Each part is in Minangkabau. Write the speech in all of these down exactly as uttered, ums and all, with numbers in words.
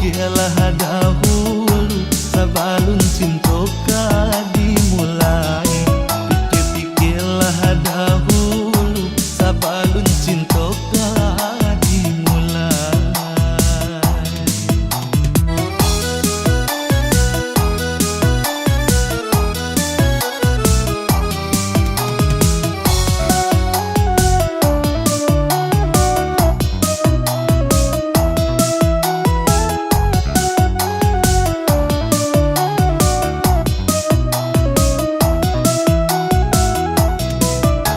Pikialah dahulu sabalun cinto ka dimulai. Pikia-pikialah dahulu sabalun cinto ka dimulai.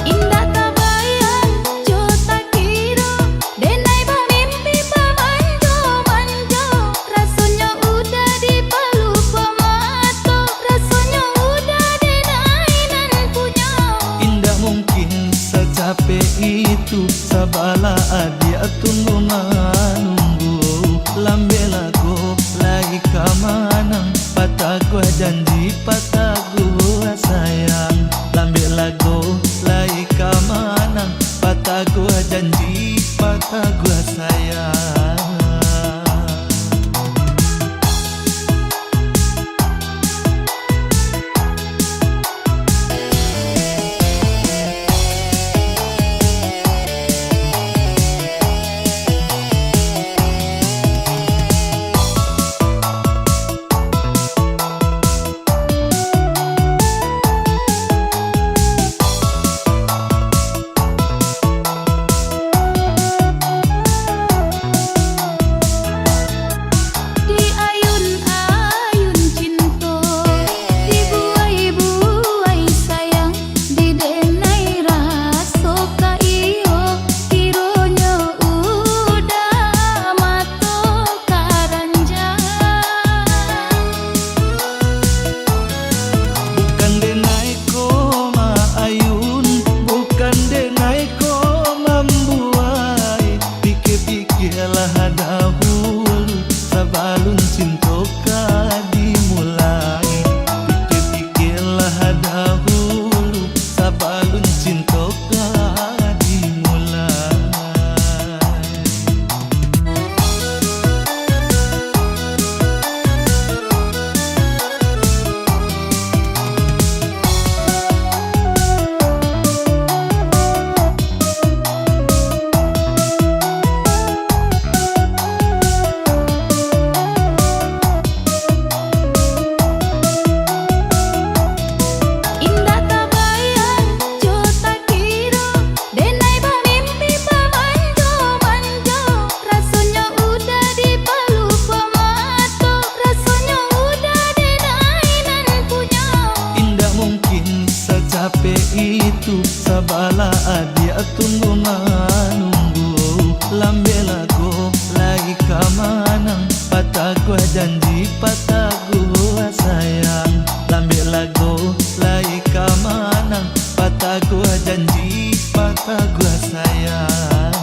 Indak tabayang jo takiro, denai bamimpi bamanjo-manjo, rasonyo udah dipaluko mato, rasonyo udah denai nan punyo. Indak mungkin sacapek itu, sabalah adiak tunggu manunggu. Lambek lago lai ka manang, pataguah janji, pataguah sayang. Lambek lago lai ka manang, pataguah janji, pataguah sayang. Di ayun-ayun cinto, dibuai-buai sayang, didenai raso ka iyo, kironyo udah mato karanjang. Bukan denai ko maayun, bukan denai ko mambuai. Pikia-pikialah dahulu sabalun cinto ka dimulai. Pikia-pikialah dahulu sabalun cinto ka dimulai. Indak tabayang jo takiro, denai bamimpi bamanjo-manjo, rasonyo udah dipaluko mato, rasonyo udah denai nan punyo. Indak mungkin sacapek itu, sabalah adiak tunggu manunggu. Lambek lago lai ka manang, pataguah janji, pataguah sayang. Lambek lago lai ka manang, pataguah janji, pataguah sayang.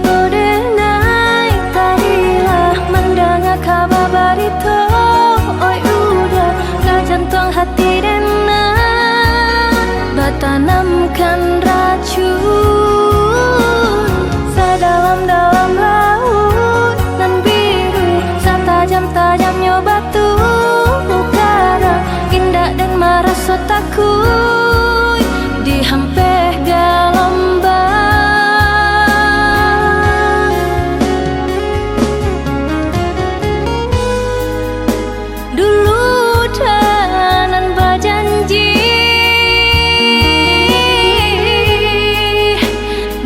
Denai, tadi lah mandanga kaba barito, oi uda, ka jantuang hati denai batanamkan racun. Sadalam-dalam lauik nan biru, satajam-tajamnyo batu karang, indak den maraso takuik dihampeh galombang. Dulu den nan bajanji,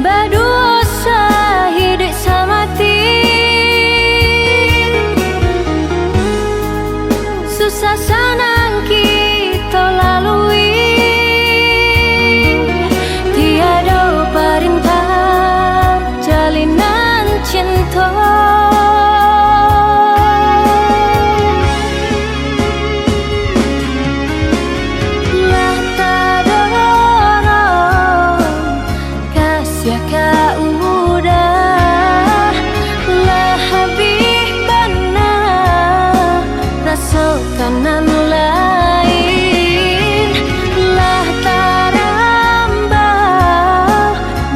baduo sahiduik samati. Susah sanang kito lalui, tiado parintah jalinan cinto. Lah tadorong kasiah ka uda, lah habih bana raso ka nan lain, lah tarambau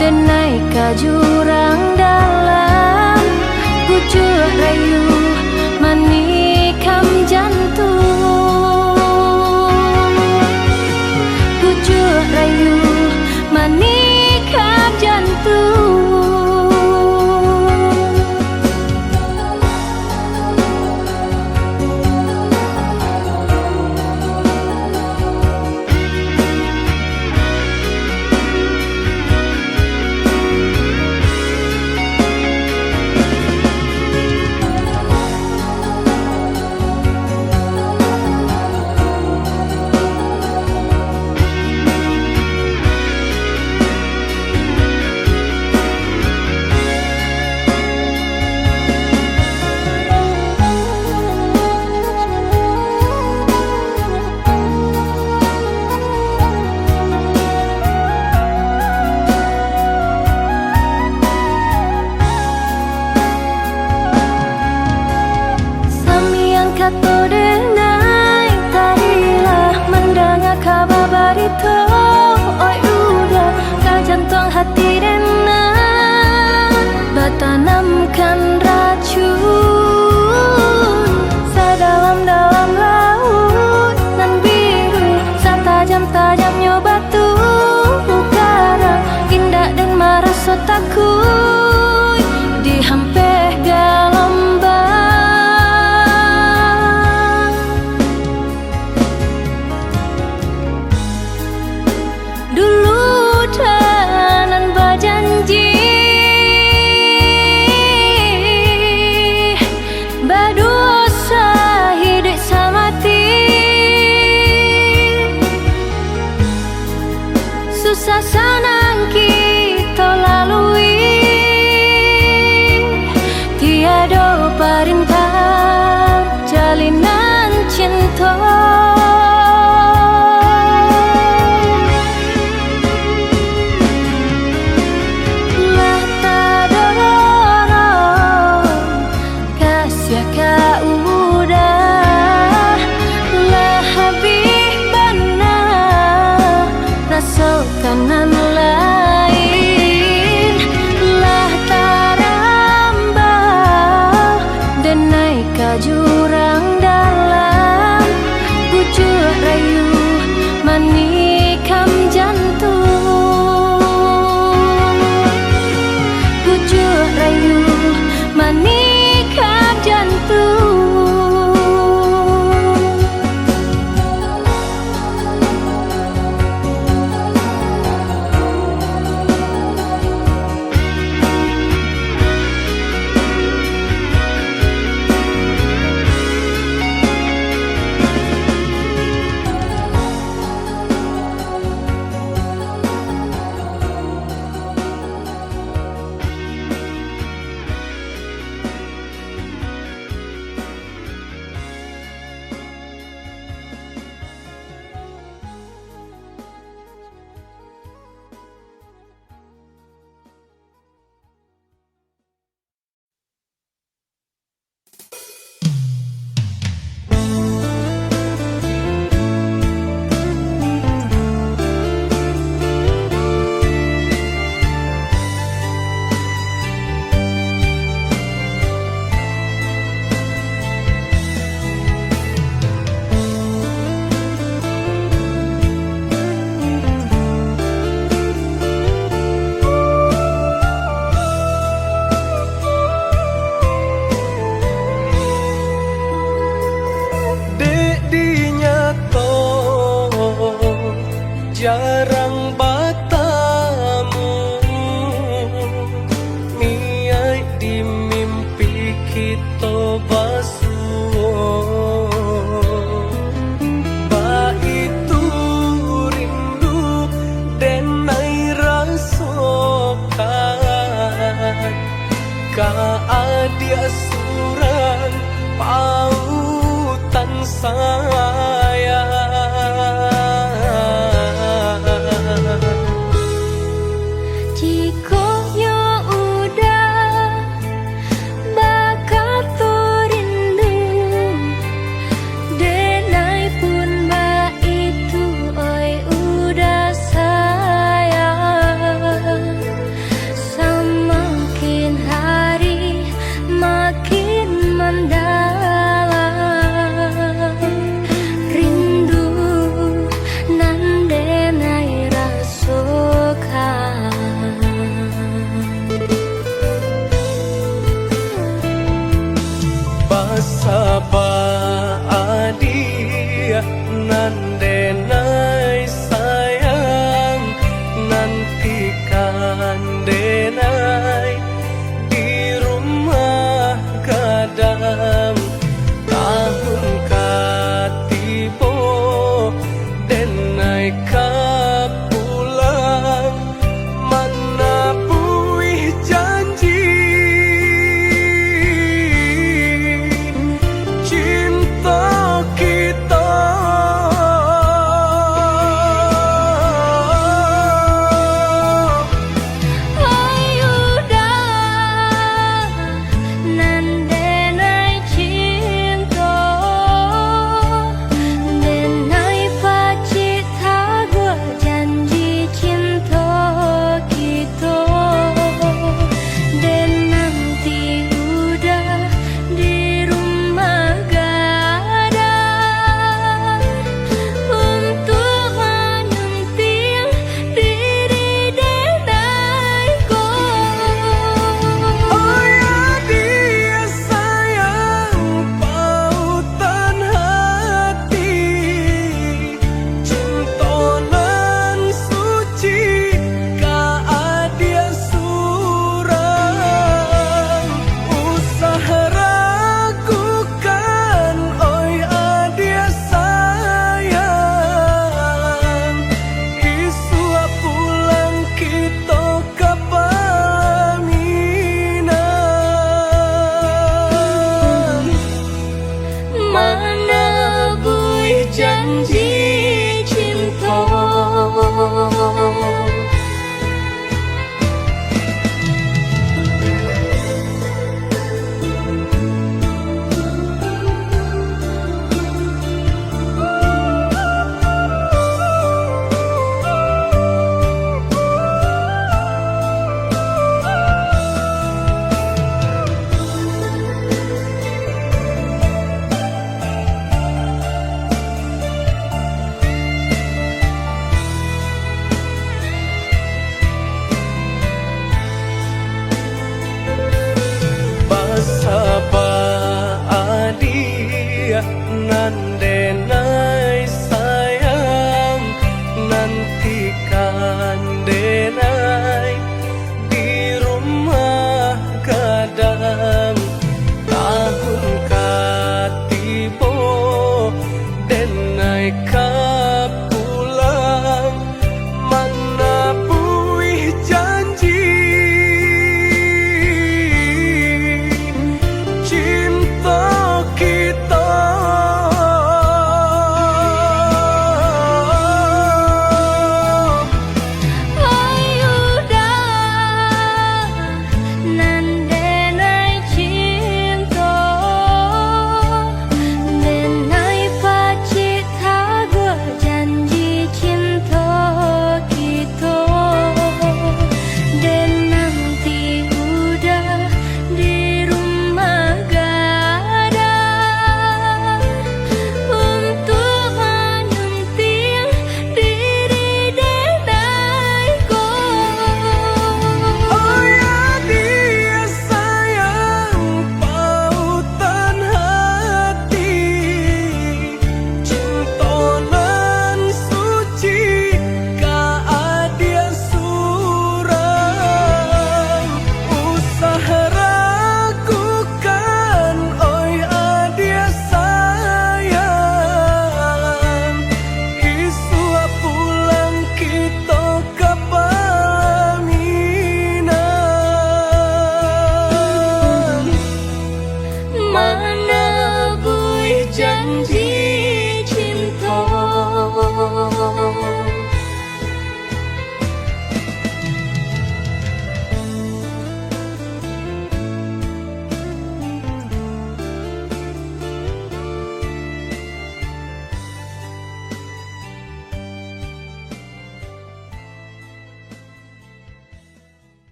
denai ka jurang dalam, pucuak rayu manikam jantuang, pucuak rayu manikam jantuang. Samian kato denai, tadi lah mandanga kaba barito, oi uda, ka jantuang hati denai batanamkan racun. Sadalam-dalam lauik nan biru, satajam-tajamnyo batu karang, indak den maraso takuik dihampeh galombang. Dulu den nan bajanji, baduo sahiduik samati. Susah sanang kito lalui, tiado parintah jalinan cinto. Lah tadorong kasiah ka uda, lah habih bana raso ka nan lain, lah tarambau denai ka jurang dalam, pucuak rayu manikam jantuang, pucuak rayu manikam jantuang. Jarang batamu, niaik di mimpi kito basuo. Baitu rindu den ai rasokan, ka adiak surang pautan sayang.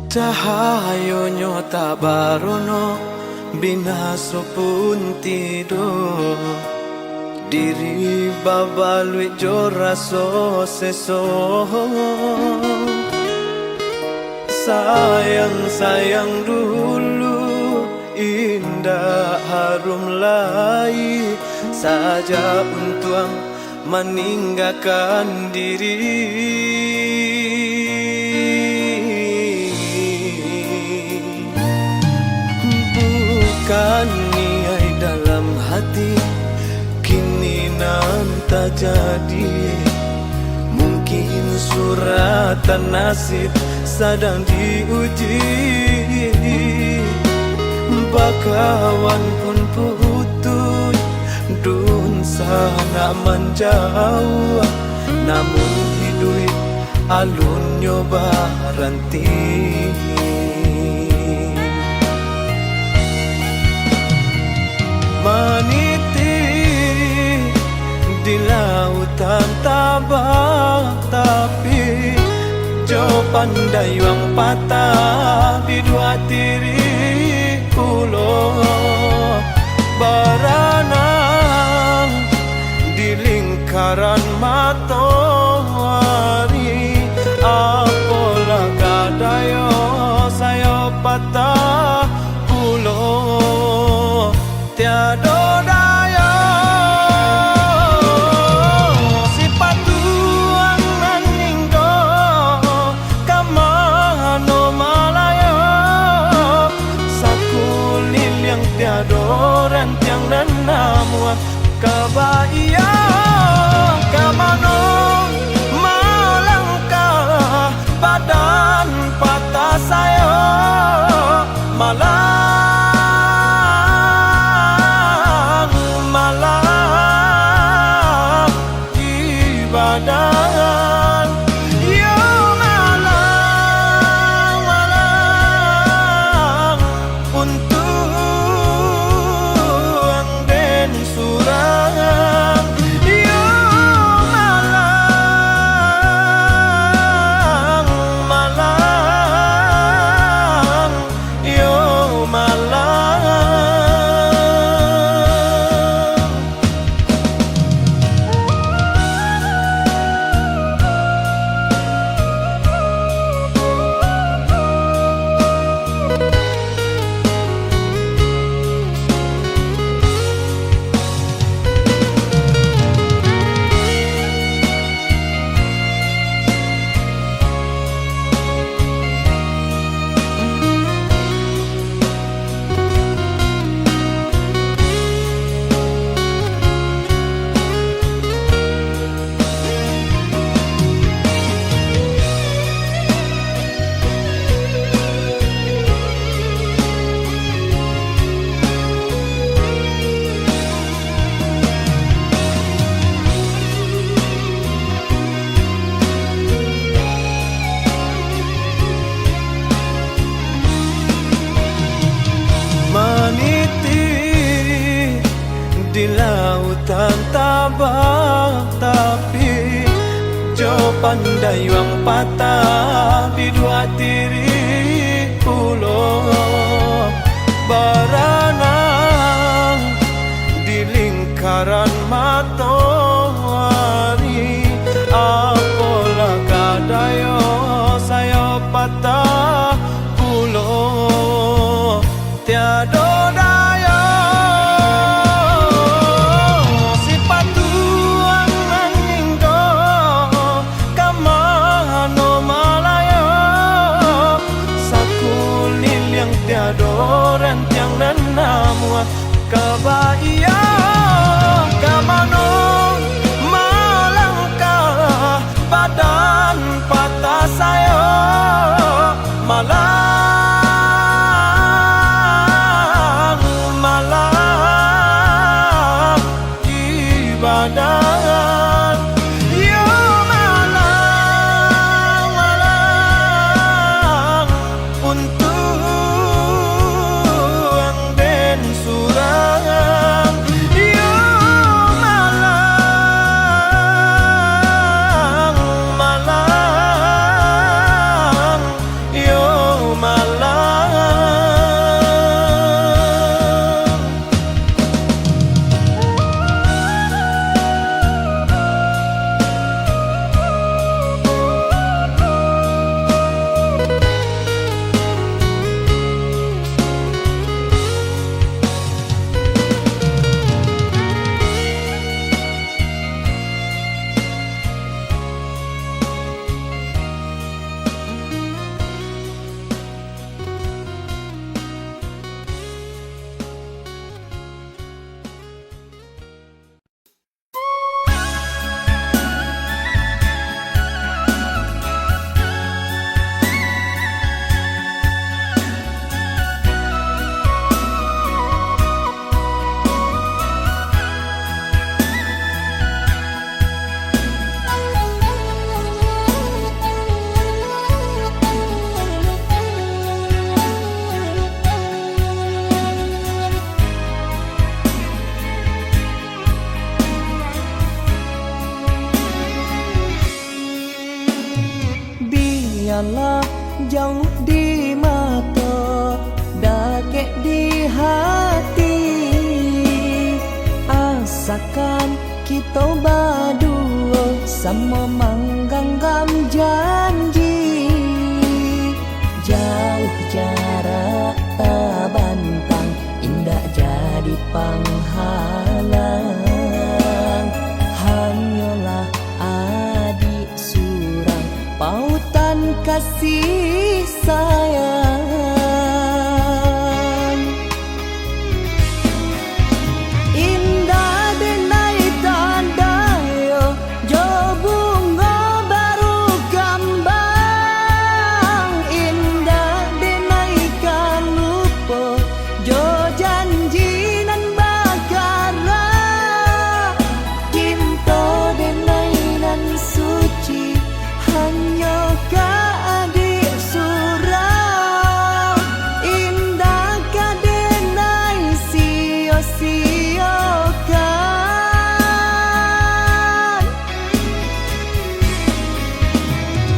Cahayonyo tak barono, binaso pun tido. Diri babaluik jo raso seso. Sayang-sayang dulu, indak harum lai, sajak untuang maninggakan diri. Bukan niai dalam hati, kini nan tajadi. Mungkin suratan nasib sadang diuji. Bakawan pun putuih, dunsanak manjauah, namun iduik alunnyo baranti. Maniti di lautan tabang, tapi jo pandayuang patah, biduak tirik pulo baranang di lingkaran matoari. Apolah ka dayo sayo patah pulo, tiado dayo. Sipatuang nan ninggo, ka mano malayo? Sakuliliang tiado rantiang nan namuah. Ka baiyo ka mano malangkah, badan patah sayo? Malang, malang di badan. Iyo malang, malang untuang den surang. Iyo malang, malang, iyo malang. Maniti di lautan tabang, tapi jo pandayuang patah, biduak tirik pulo baranang di lingkaran matoari. Apolah ka dayo sayo patah pulo, tiado dayo. Sipatuang nan ninggo, ka mano malayo? Sakuliliang tiado rantiang nan namuah. Ka baiyo ka mano malangkah, badan patah sayo? Malang, malang di badan. Iyo malang, malang untuang den surang. Iyo malang, malang, iyo Alah jauh di mato, dakek di hati. Asakan kito baduo samo mangganggam janji. Jauh jarak tabantang, indak jadi panghalang. Hanyolah adiak surang, pautan kasih sayang. Indak denai tadayo jo bungo baru kambang, indak denai ka lupo jo janji nan bakara. Cinto denai nan suci, hanyo ka adiak surang, indak ka denai sio-siokan.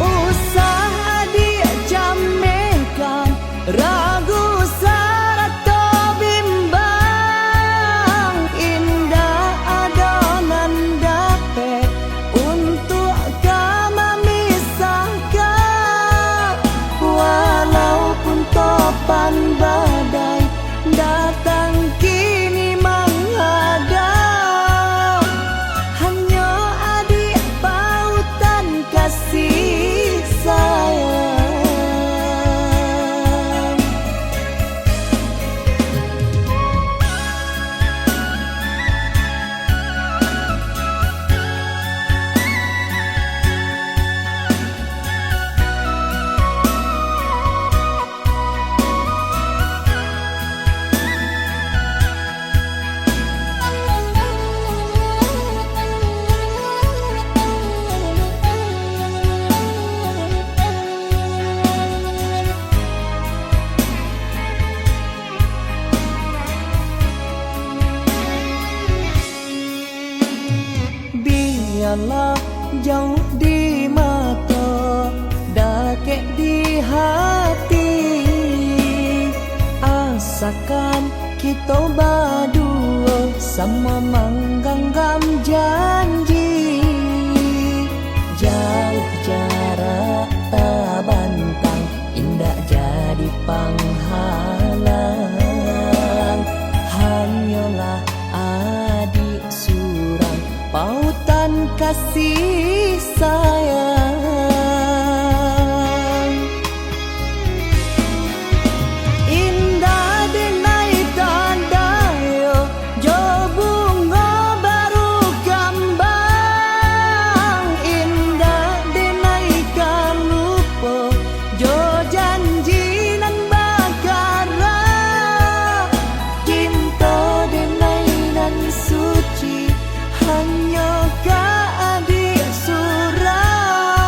Usah adiak camehkan, ragu sarato bimbang, indak ado nan dapek untuak ka mamisahkan. Walaupun topan badai datang kini manghadang, hanyo adiak pautan kasih sayang. Bialah jauah di mato, dakek di hati. Asakan kito baduo samo mangganggam janji. Jauah jarak tabantang, indak jadi panghalang. Hanyolah adiak surang, pautan kasih sayang. Indak denai tadayo jo bungo baru kambang, indak denai ka lupo jo janji nan bakara. Cinto denai nan suci, hanyo ka adiak surang.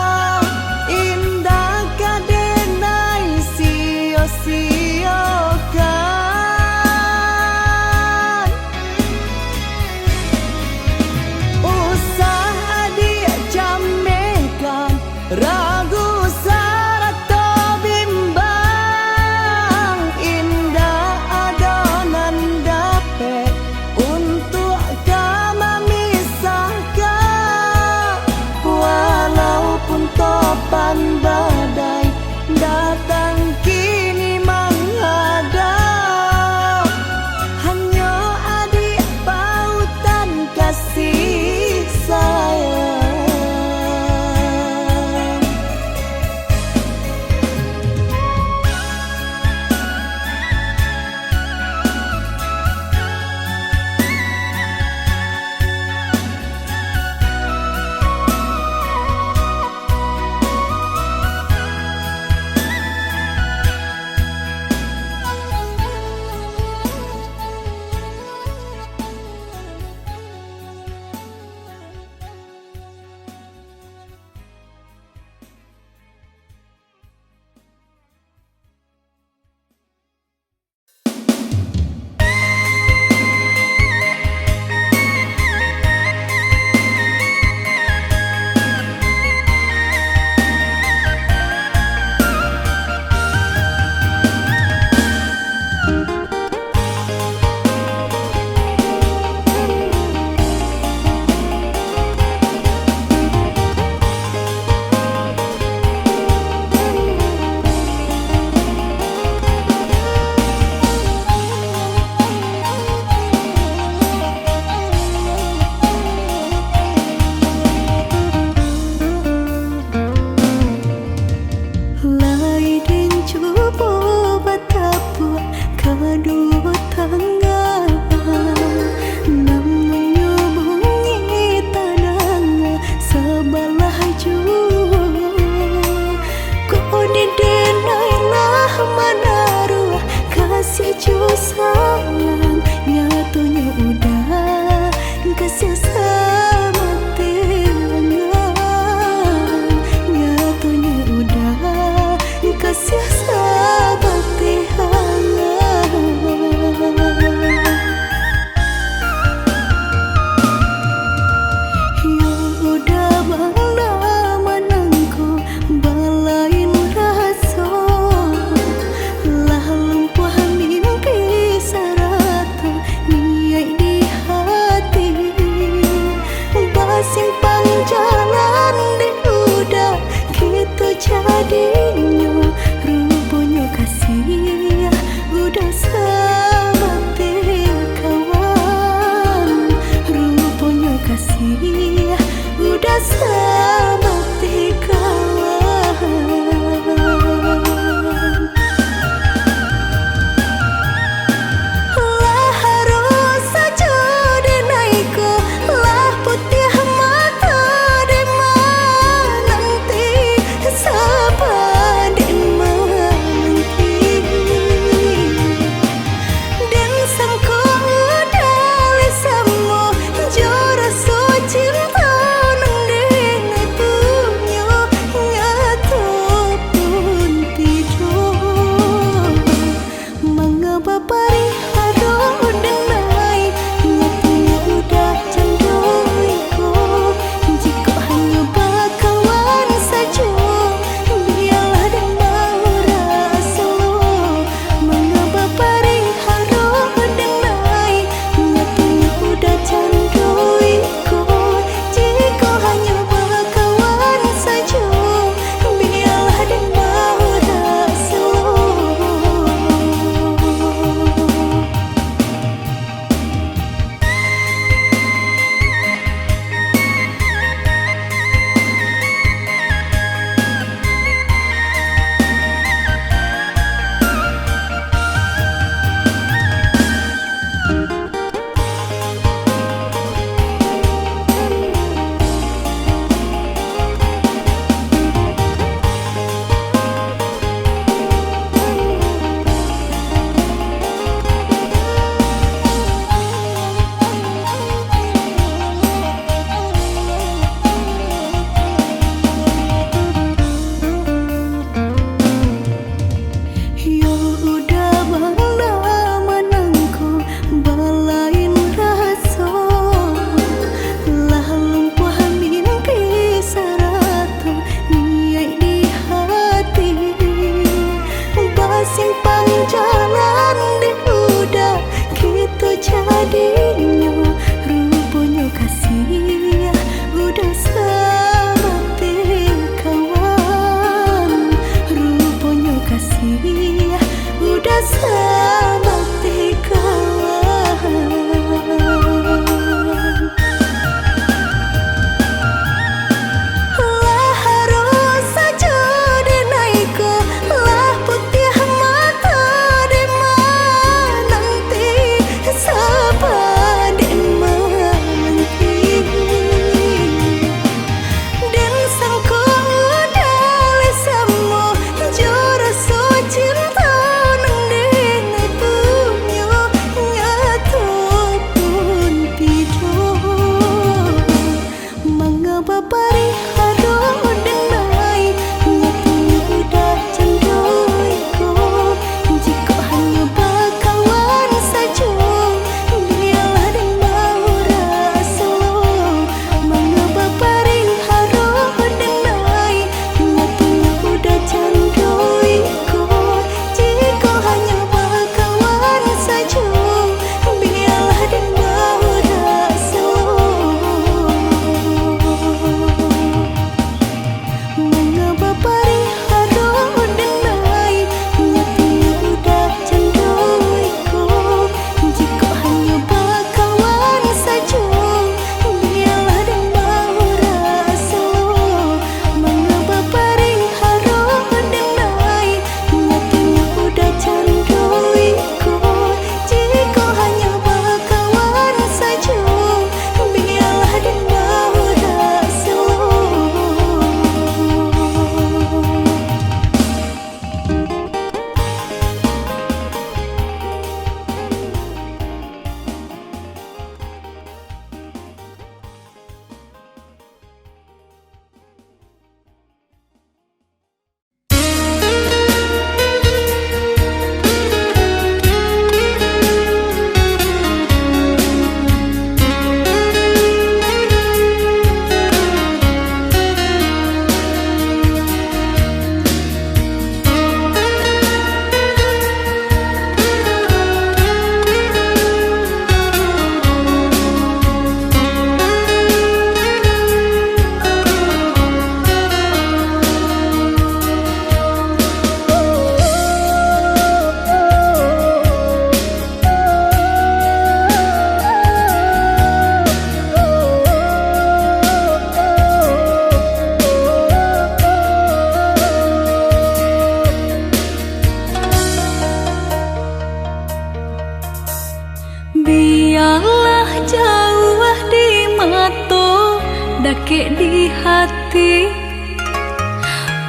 Kek di hati,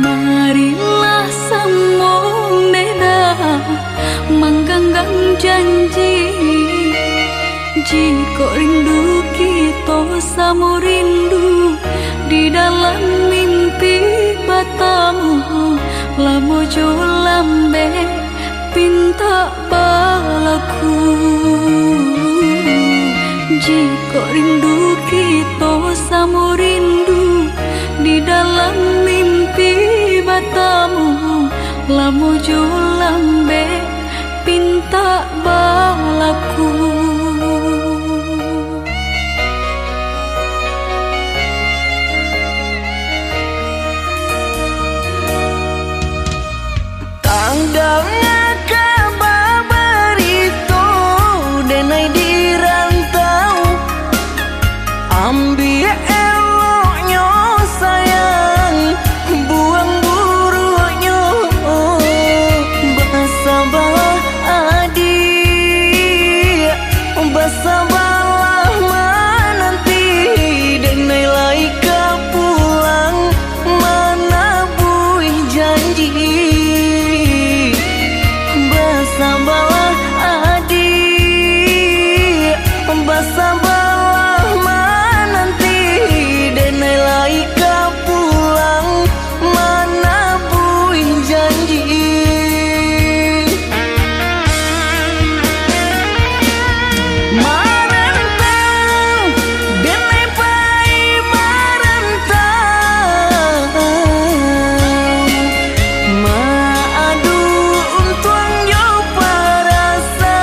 marilah samo beda, mangganggam janji. Jikok rindu kito samo rindu, di dalam mimpi batamu, lamo jo lambek pintak balaku. Jikok rindu kito samo rindu, di dalam mimpi batamu, lamo jo lambek pintak balaku. Tang danga kaba barito, denai di rantau. Ambiak eloknyo sayang, buang buruaknyo. Basabalah adiak, basabalah mananti, denai lai ka pulang manabuih janji. Basabalah adiak, basabalah mananti, denai lai ka pulang manabuih janji. Marantau, denai pai marantau, maadu untuang jo parasaian.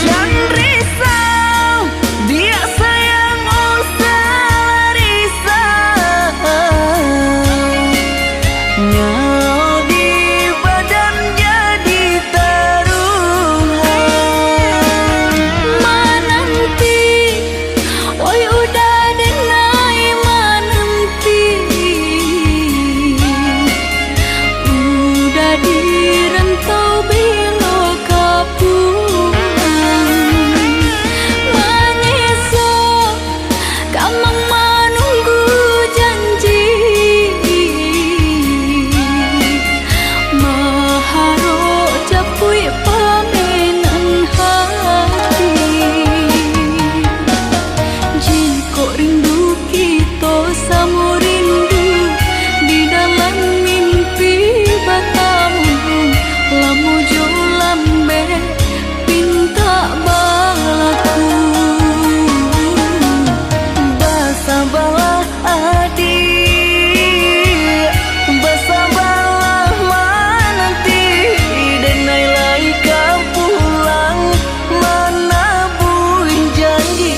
Jan risau, diak sayang, usah risau. Nyao di badan jadi taruhan. Mananti, oi uda denai mananti. Uda di rantau bilo ka pulang. Manyeso kamang manunggu janji, maharok japuik pamenan hati. Jikok rindu kito samo rindu, di dalam mimpi batamu, lamo jo lambek pintak balaku. Basabalah adiak, basabalah mananti, denai lai ka pulang manabuih janji.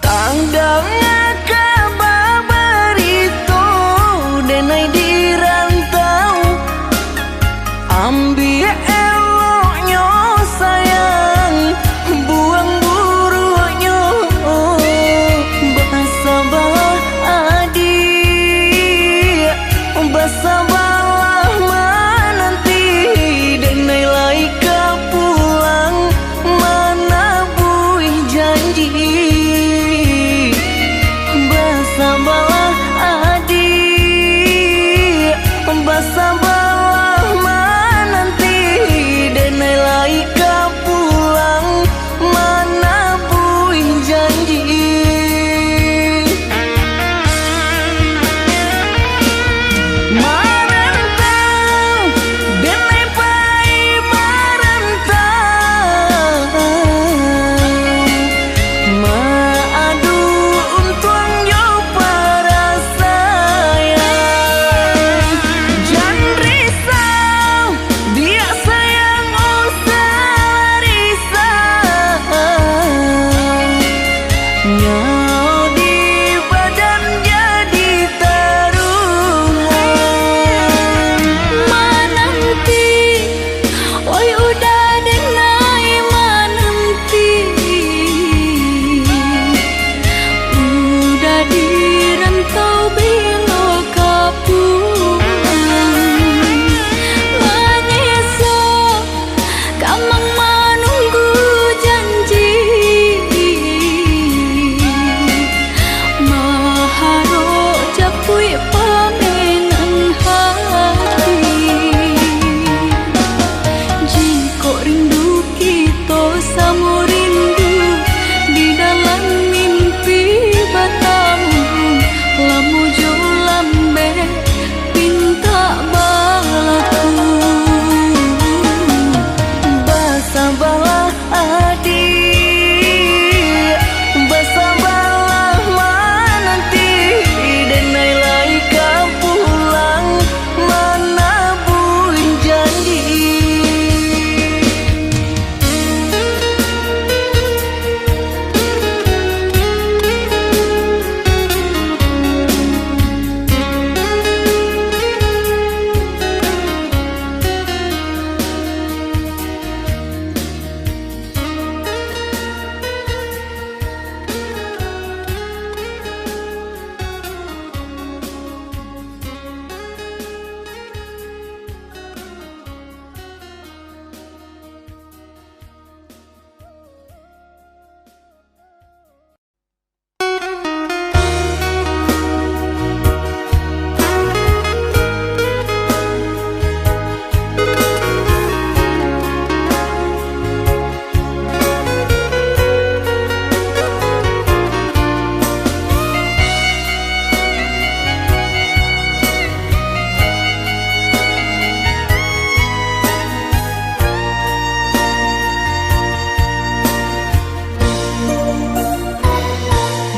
Tang danga kaba barito, denai di rantau. Ambiak eloknyo sayang, buang buruaknyo. Basabalah adiak, basabalah mananti, denai lai ka pulang manabuih janji. Basabalah adiak, basabalah mananti, denai lai ka pulang manabuih janji. Marantau,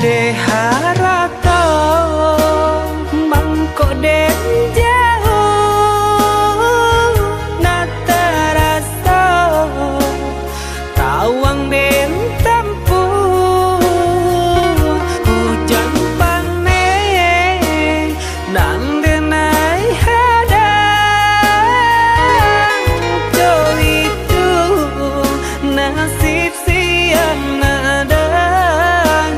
Dek harato mangko den jauah, nak taraso tawang den tampuah. Ujan paneh nan den ai hadang, jo itu nasib siang nak dagang.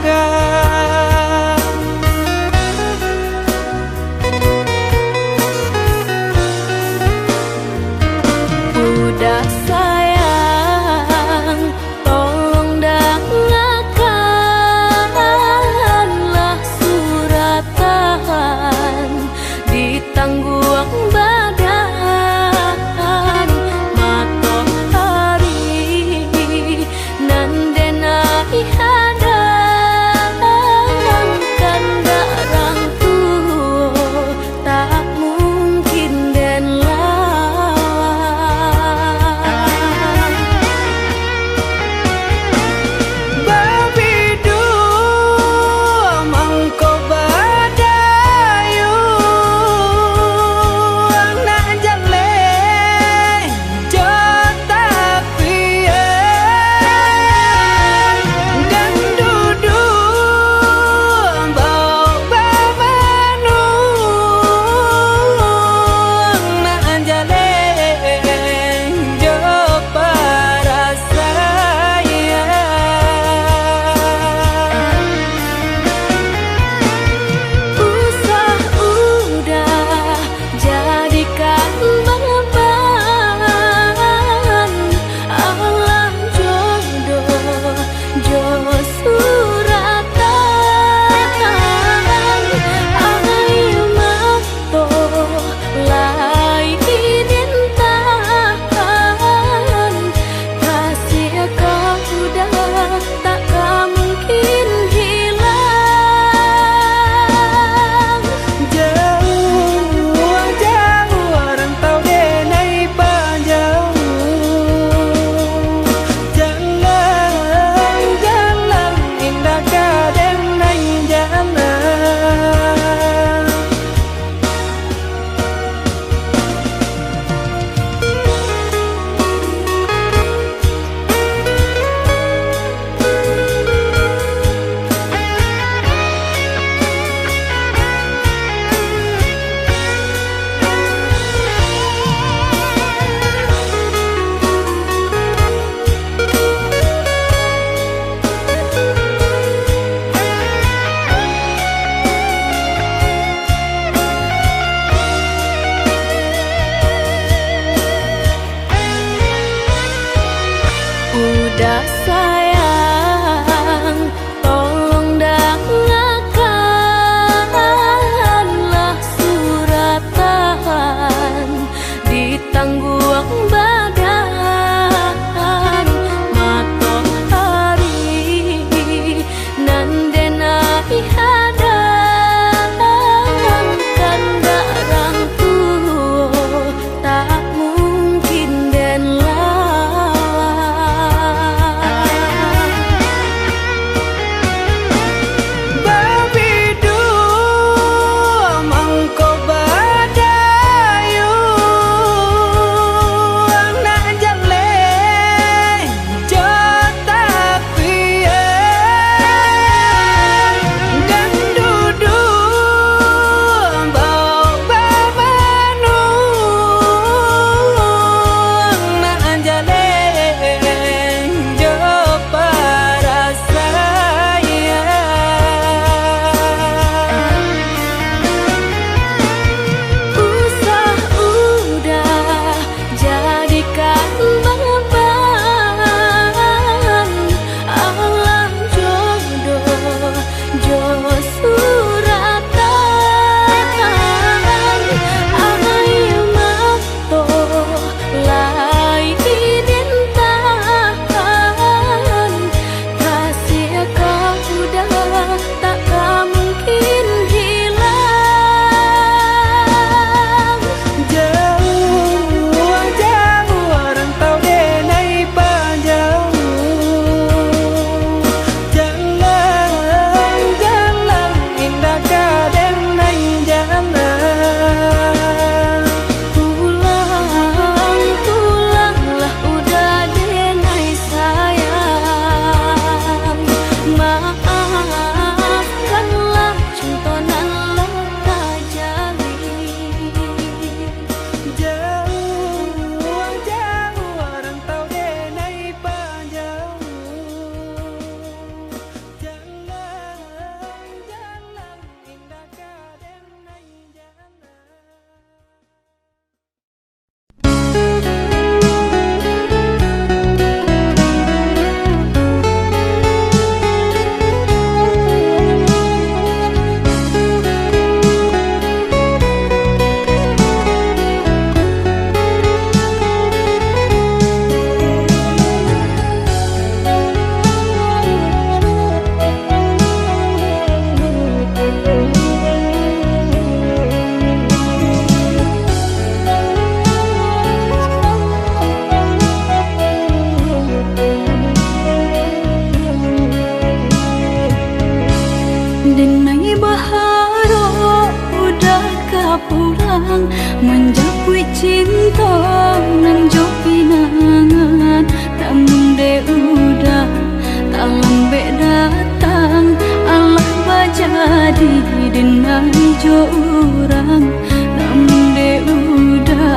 jo urang, namun dek Uda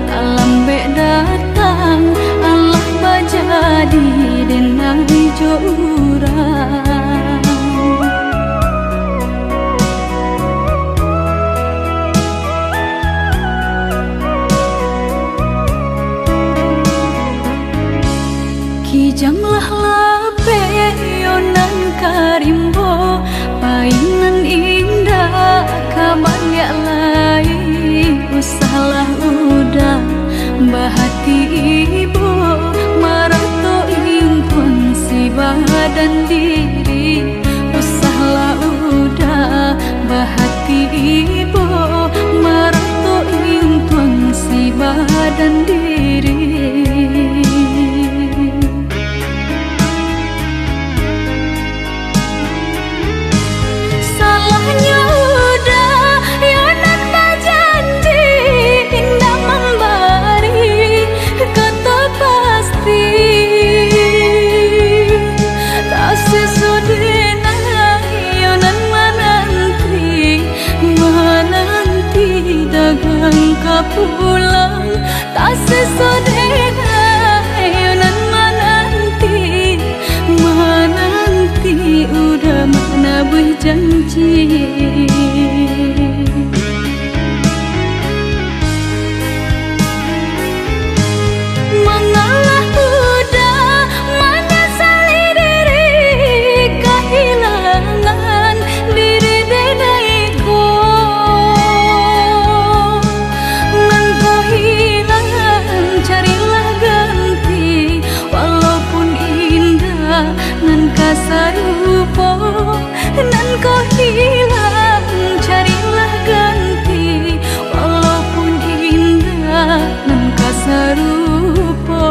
talambek datang, alah bajadi denai jo urang. Kijanglah lapeh yo nan ka rimbo, pai nan indak ka baliak lai. Usahlah Uda bahati ibo, marato ingkun si badan diri. Usahlah Uda bahati ibo, marato ingkun si badan diri. Salahnyo Uda yo nan bajanji, indak mambari kato pasti. Tasiso denai yo nan mananti, mananti dagang ka pulang. Tasiso denai yo nan mananti, mananti Uda manabuih janji. Mangalah Uda manyasali diri, kahilangan diri denai ko. Nan ko hilang, carilah ganti, walaupun indak nan ka sarupo. Nan ko hilang, carilah ganti, walaupun indak nan ka sarupo.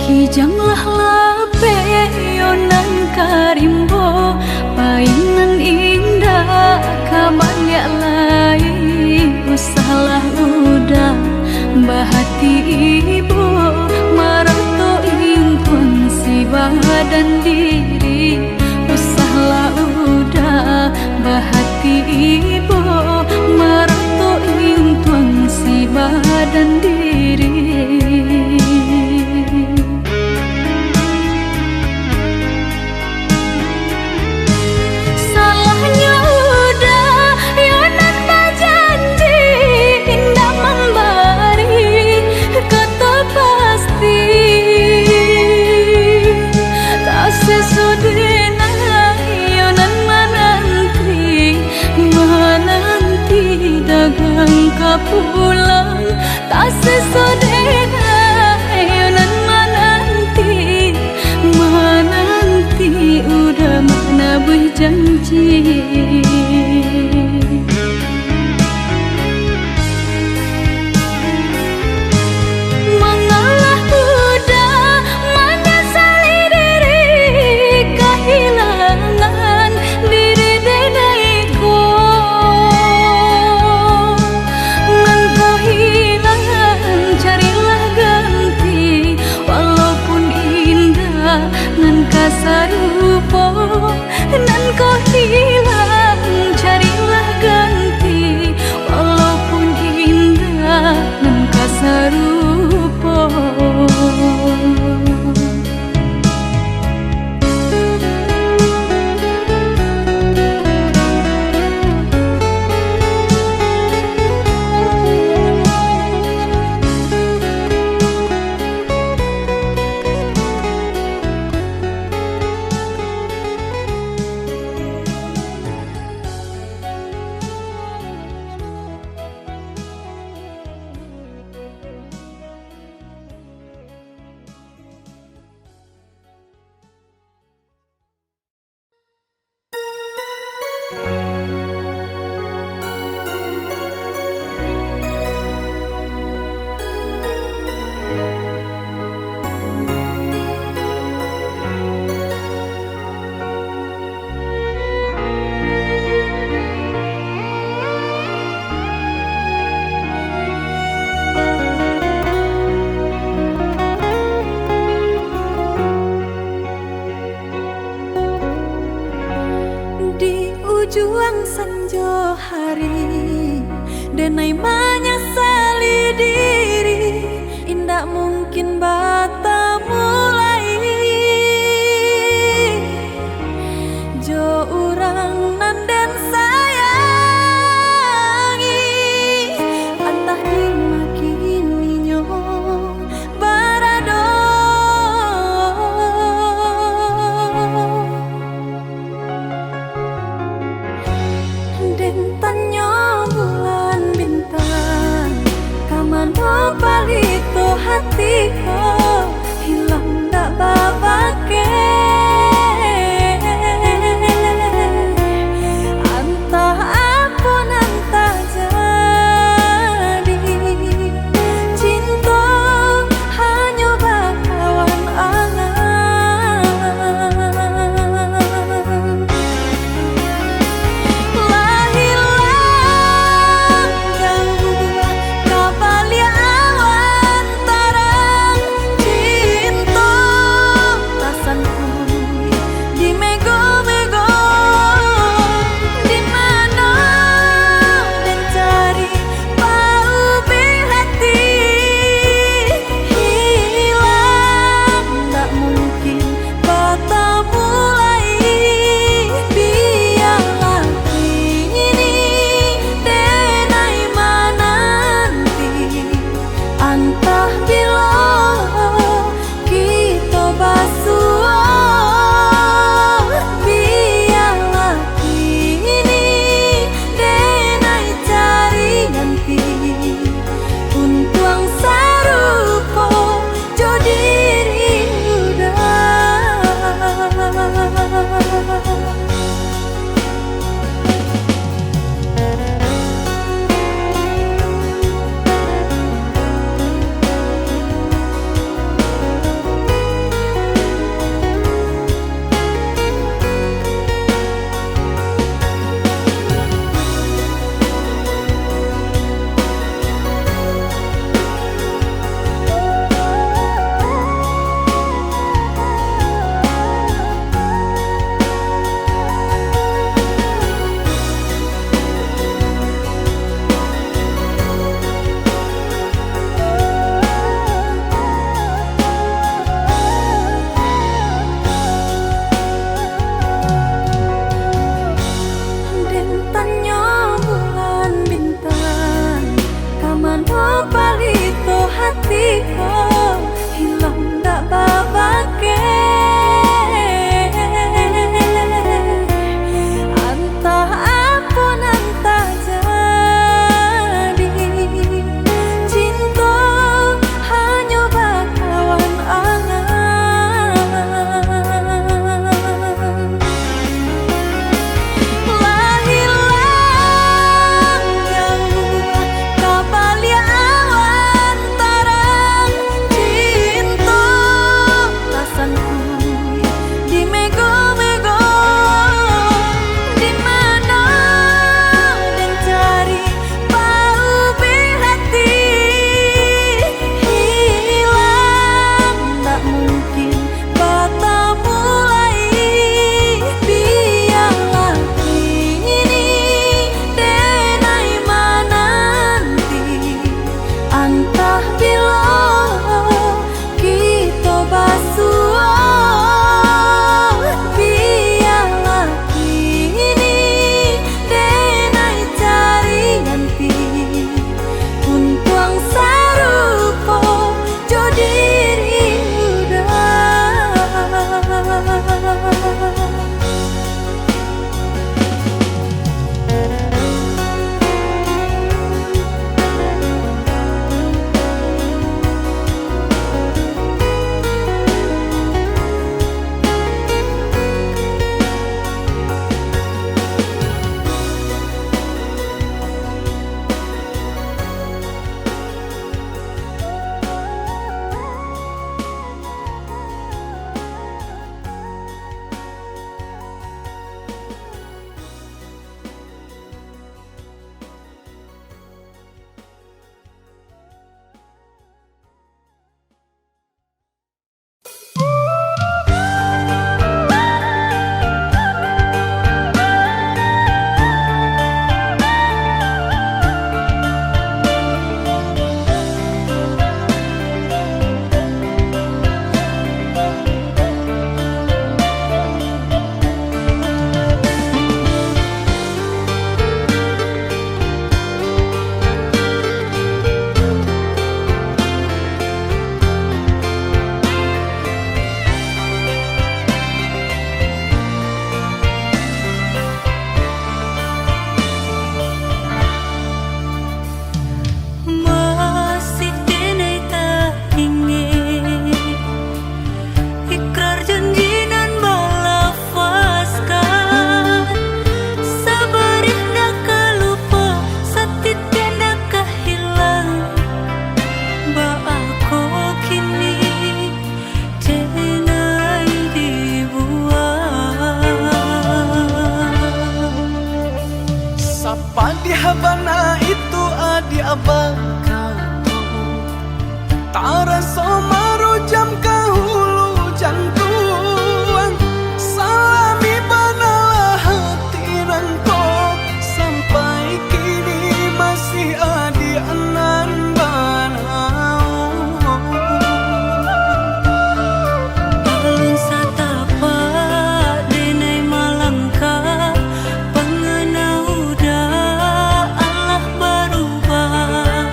Kijanglah lapeh yo nan ka rimbo, pai nan indak ka baliak lai. Usahlah Uda bahati ibo, marato ingkun si badan diri. Usahlah Uda bahati ibo, marato ingkun si badan diri. Salahnyo Uda yo nan bajanji, indak mambari kato pasti. Tasiso denai yo nan mananti, mananti dagang ka pulang. Tasiso denai yo nan mananti, mananti Uda manabuih janji. Mangalah Uda manyasali diri, kahilangan diri denai ko. Nan ko hilang, carilah ganti, walaupun indak nan ka sarupo. Nan ko hilang, carilah ganti, walaupun indak nan ka sarupo. Di ujuang sanjo hari, denai manyasali diri, indak mungkin batamu lai jo urang nan den sayangi. Antah di ma kini nyo barado. Den tanyo bulan bintang, ka mano palito hati ko? Padiah bana itu adiak bakato, taraso marujam ka hulu jantuang. Salami banalah hati nangko, sampai kini masih adiak nan bana. Alun satapak denai malangkah, pangana udah alah barubah.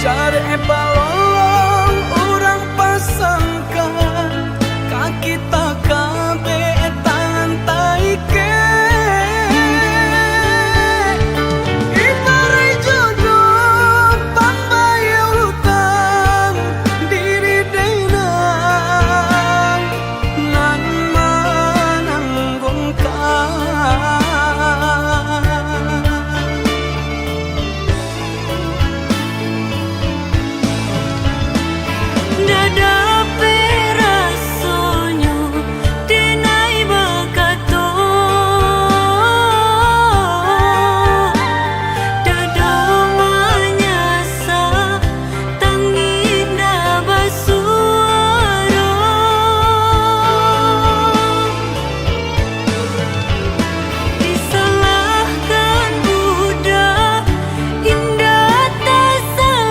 Jarek balolong urang pasangkan, ka kita kabek tangan taikek. Ibaraik jodoh pambayia utang, diri denai nan mananggungkan. Ndak dapek rasonyo denai bakato, dado manyasa, tangih ndak basuaro. Disalahkan budak, indak tasalahkan.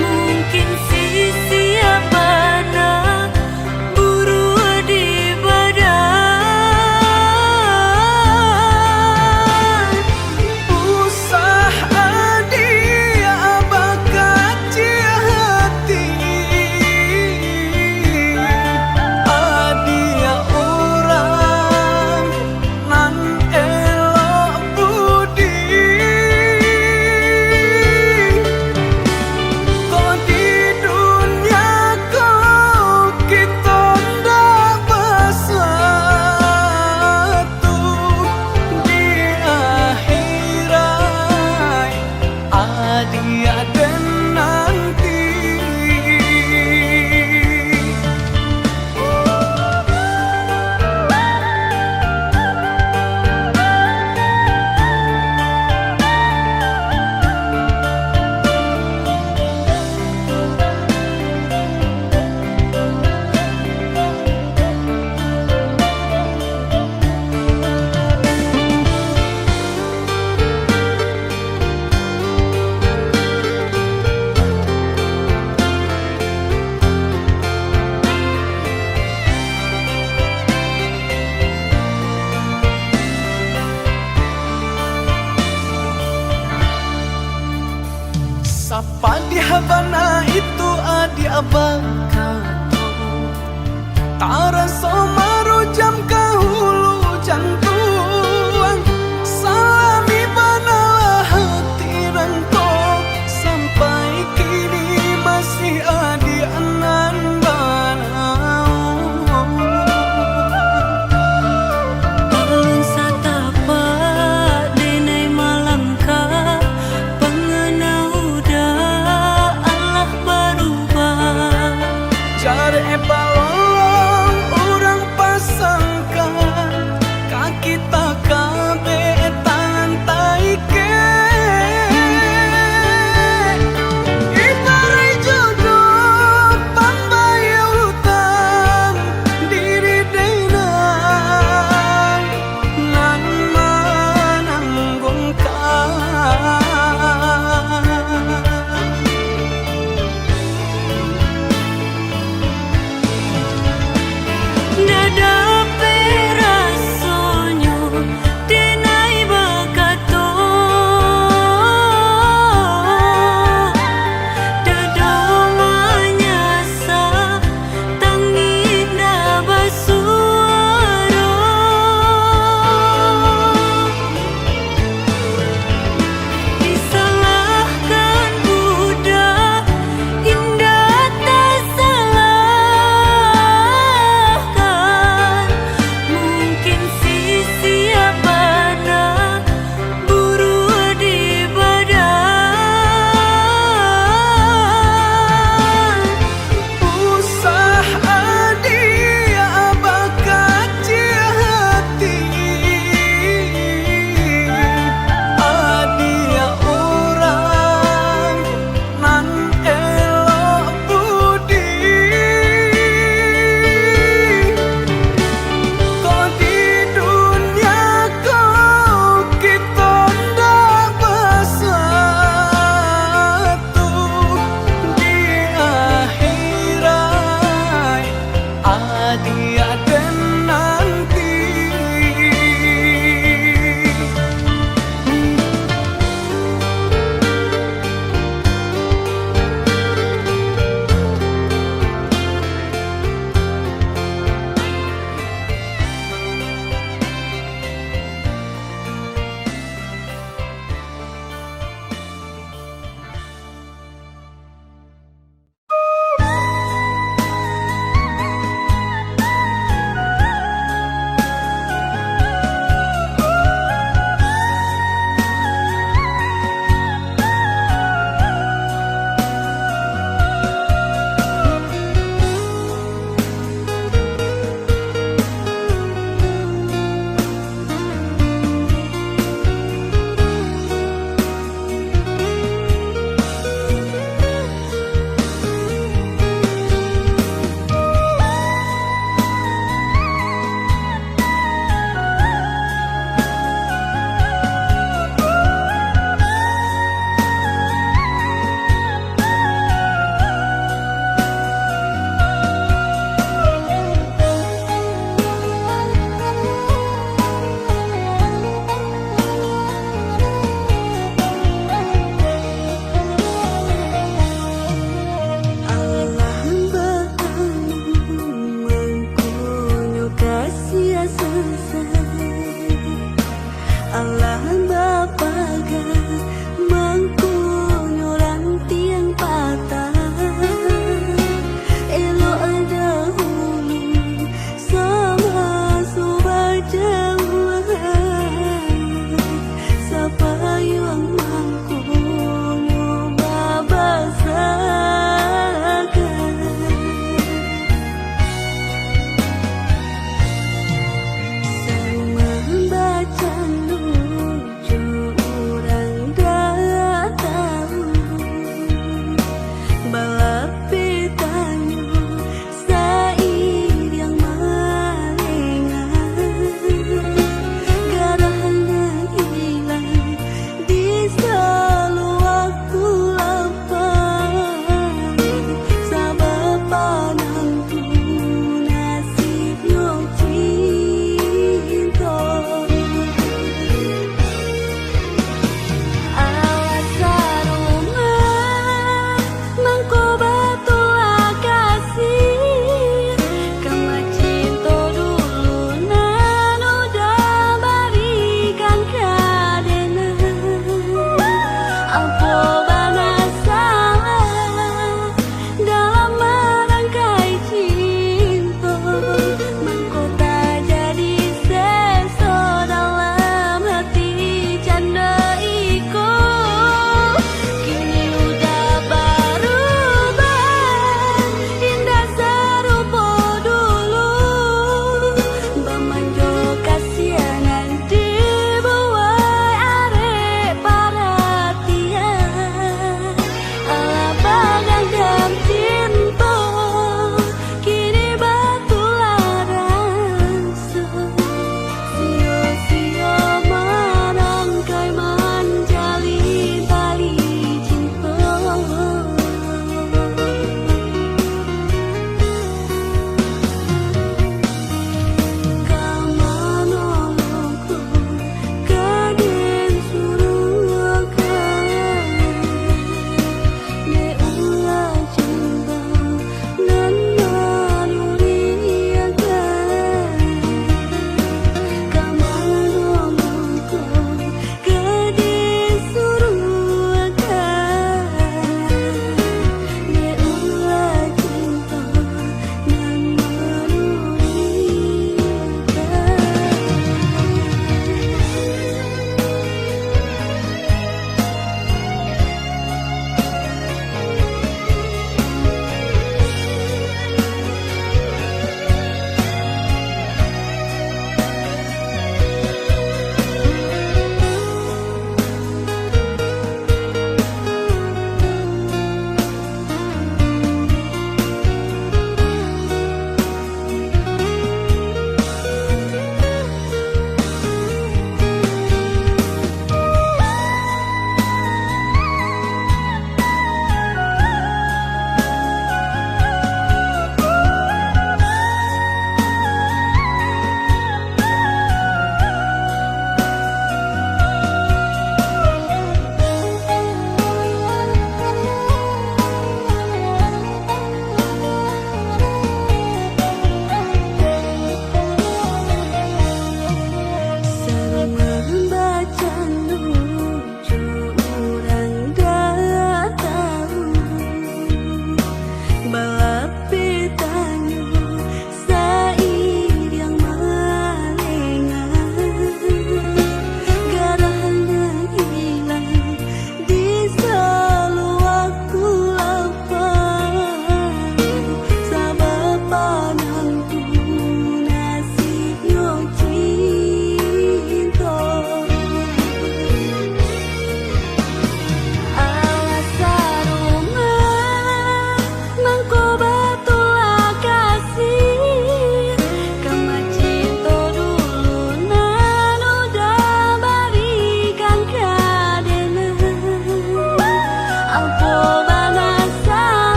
Mungkin sisiak bana buruak di badan. Usah adiak bakaciak hati, adiak urang nan elok budi. Ko di dunia ko kito ndak basatu, di akhirat adiak den nanti. Sapadiah bana itu adiak bakato, taraso marujam ka hulu jantuang.